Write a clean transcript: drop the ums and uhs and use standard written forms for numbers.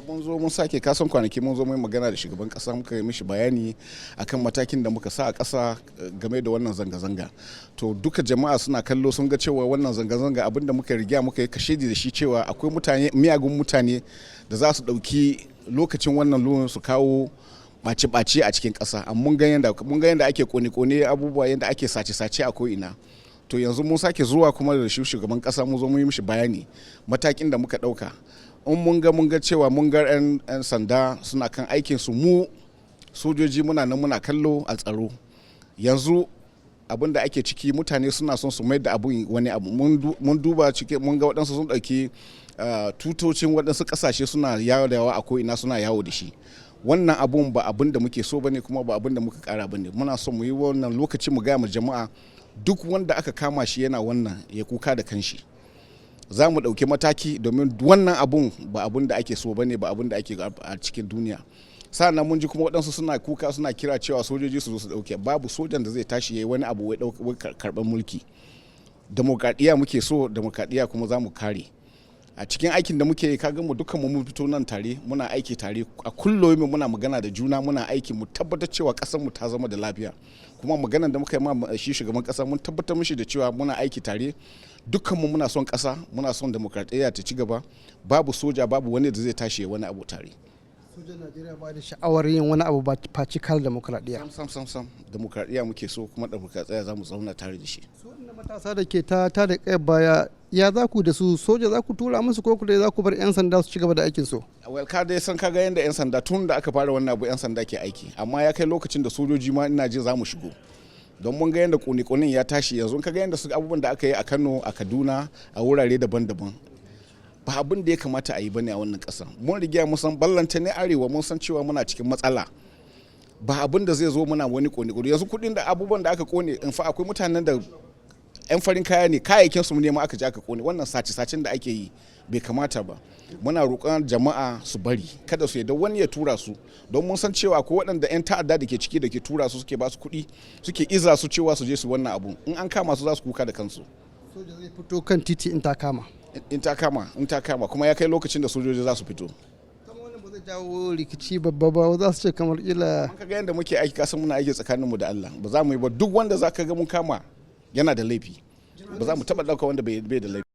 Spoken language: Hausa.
Mun zo mun sake kasan kwanaki mun zo mun magana da shugaban kasa, muka yi mishi bayani akan matakin da muka sa a kasa game da wannan zanga-zanga. To, duka jama'a suna kallo, sun ga cewa wannan zanga-zanga, abinda muka riga muka yi kashedi da shi, cewa akwai mutane, miyagun mutane da za su ɗauki lokacin wannan luwan su kawo ɓace-ɓace a cikin ƙasa. Amma mun ga yadda ake kone-kone abubuwa, yadda ake sace-sace a ko'ina. To, yanzu mun sake zuwa kuma da shi shugaban ƙasa, mun zo mun yi mishi bayani matakin da muka ɗauka. In mun ga cewa mun ga 'yan sanda suna kan aikin su, mu sojoji muna nan muna kallo a tsaro. Yanzu abin da ake ciki, mutane suna son su mai da abun wani abu. Mun duba ciki, mun ga waɗansu sun ɗauki tutocin waɗansu ƙasashe suna yawo da yawa a ko'ina, suna yawo da shi. Wannan abun ba abin da muke so bane, kuma ba abin da muka kara bane. Muna son mu yi wannan lokaci mu gaya ma jama'a, duk wanda aka kama shi yana wannan, ya kuka da kanshi. Za mu ɗauki mataki, domin wannan abun ba abun da ake so bane, ba abun da ake a cikin duniya. Sa'annan mun ji kuma waɗansu suna kuka, suna kira cewa sojoji su zo su ɗauke. Babu sojan da zai tashi ya yi wani abu wai karɓar mulki. Demokradiyya muke so, demokradiyya kuma za mu kare. A cikin aikin da muke yi, kaga mu dukkan mu mun fito nan tare, muna aiki tare. A kullum muna magana da juna, muna aiki mu tabbatar cewa kasar mu ta zama da lafiya. Kuma maganar da muka yi ma shi shugaban kasa, mun tabbatar mishi da cewa muna aiki tare, dukkan mu muna son kasa, muna son demokradiyya ta ci gaba. Babu soja, babu wani da zai tashi wani abu tare. Sojan Najeriya ba da sha'awar yin wani abu ba face kare demokradiyya. Sam, sam, sam, sam. Demokradiyya muke so, kuma demokradiyya za mu zauna tare da shi. Su wannan matasa da ke ta da kai baya, ya za ku da su? Soja za ku tura musu, ko dai za ku bar 'yan sanda su ci gaba da aikin su? Well, ka dai san, kaga yadda 'yan sanda, tun da aka fara wannan abu 'yan sanda ke aiki, amma ya kai lokacin da sojoji ma ina ji za mu shigo, don mun ga yadda kone-konen ya tashi. Yanzu ka ga yadda su abubuwan da aka yi a Kano, a Kaduna, a wurare daban-daban, ba abin da ya kamata a yi bane a wannan ƙasa. Mun riga mun san, ballanta ne arewa, mun san cewa muna cikin matsala. Ba abin da zai zo muna wani kone kone. Yanzu kuɗin da abubuwan da aka kone, in fa akwai mutanen da 'yan farin kaya ne, kayayyakin su ne ma aka je aka kone. Wannan sace-sacen da ake yi bai kamata ba. Muna roƙon jama'a su bari, kada su yadda wani ya tura su, don mun san cewa ko waɗanda 'yan ta'adda da ke ciki da ke tura su, suke ba su kuɗi, suke iza su cewa su je su wannan abu. In an kama su, za su kuka da kansu. Soja zai fito kan titi in ta kama? In ta kama, in ta kama. Kuma ya kai lokacin da sojoji za su fito. Kuma wannan ba zai jawo rikici babba ba? Za su ce kamar ila Ka ga yadda muke aiki, kasan muna aiki tsakaninmu da Allah. Ba za mu yi ba. Duk wanda za ka ga mun kama yana da laifi. Ba za mu taɓa ɗauka wanda bai da laifi.